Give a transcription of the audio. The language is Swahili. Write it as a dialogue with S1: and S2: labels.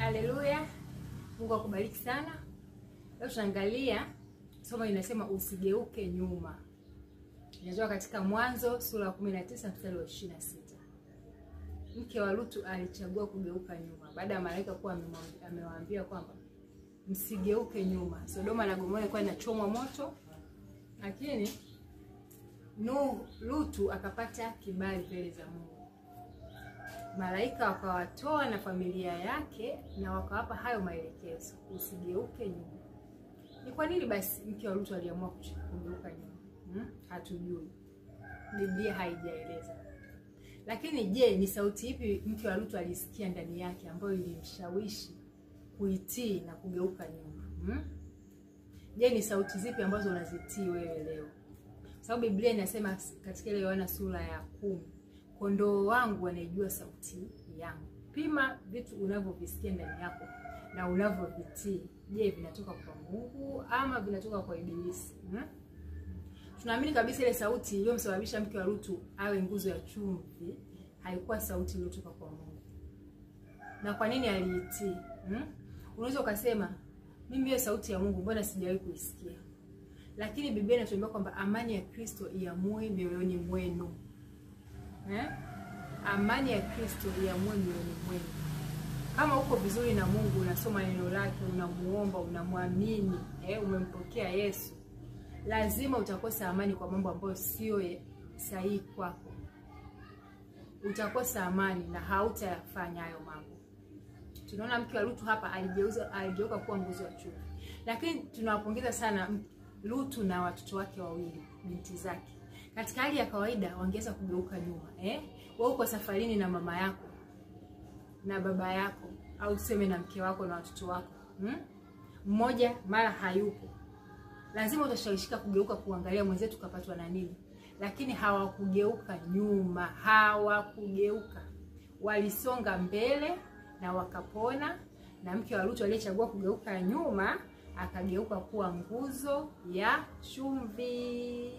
S1: Haleluya. Mungu akubariki sana. Leo tunaangalia somo linasema usigeuke nyuma. Inatoka katika Mwanzo sura ya 19 mstari wa 26. Mke wa Lutu alichagua kugeuka nyuma baada ya malaika kuwa amewaambia kwamba msigeuke nyuma. Sodoma na Gomora ilikuwa inachomwa moto, lakini Lutu akapata kibali mbele za Mungu. Malaika wakawatoa na familia yake na wakawapa hayo maelekezo, usigeuke nyuma. Ni kwa nini basi mke wa Lutu aliamua kugeuka nyuma? Hatujui. Biblia haijaeleza. Lakini je, ni sauti ipi mke wa Lutu alisikia ndani yake ambayo ilimshawishi kuitii na kugeuka nyuma? Je, ni sauti zipi ambazo unazitii wewe leo? Sababu Biblia inasema katika ile Yohana sura ya 10, kondoo wangu wanaijua sauti yangu. Pima vitu unavyovisikia ndani yako na unavyovitii. Je, vinatoka kwa Mungu ama vinatoka kwa Ibilisi? Tunaamini kabisa ile sauti iliyomsababisha mke wa Lutu awe nguzo ya chumvi haikuwa sauti iliyotoka kwa Mungu. Na kwa nini aliitii? Unaweza ukasema mimi hiyo sauti ya Mungu mbona sijawahi kuisikia? Lakini Biblia inatuambia kwamba amani ya Kristo iamue mioyoni mwenu. Amani ya Kristo iamue mioyoni mwenu. Kama uko vizuri na Mungu, unasoma neno lake, unamuomba, unamwamini, umempokea Yesu, lazima utakosa amani kwa mambo ambayo sio sahihi kwako. Utakosa amani na hautayafanya hayo mambo. Tunaona mke wa Lutu hapa aligeuka kuwa nguzo ya chumvi. Lakini tunawapongeza sana Lutu na watoto wake wawili, binti zake. Katika hali ya kawaida wangeweza kugeuka nyuma, Wewe uko safarini na mama yako na baba yako, au useme na mke wako na watoto wako. Mmoja mara hayupo. Lazima utashawishika kugeuka kuangalia mwenzetu kapatwa na nini. Lakini hawakugeuka nyuma, hawakugeuka. Walisonga mbele na wakapona, na mke wa Lutu aliyechagua kugeuka nyuma akageuka kuwa nguzo ya chumvi.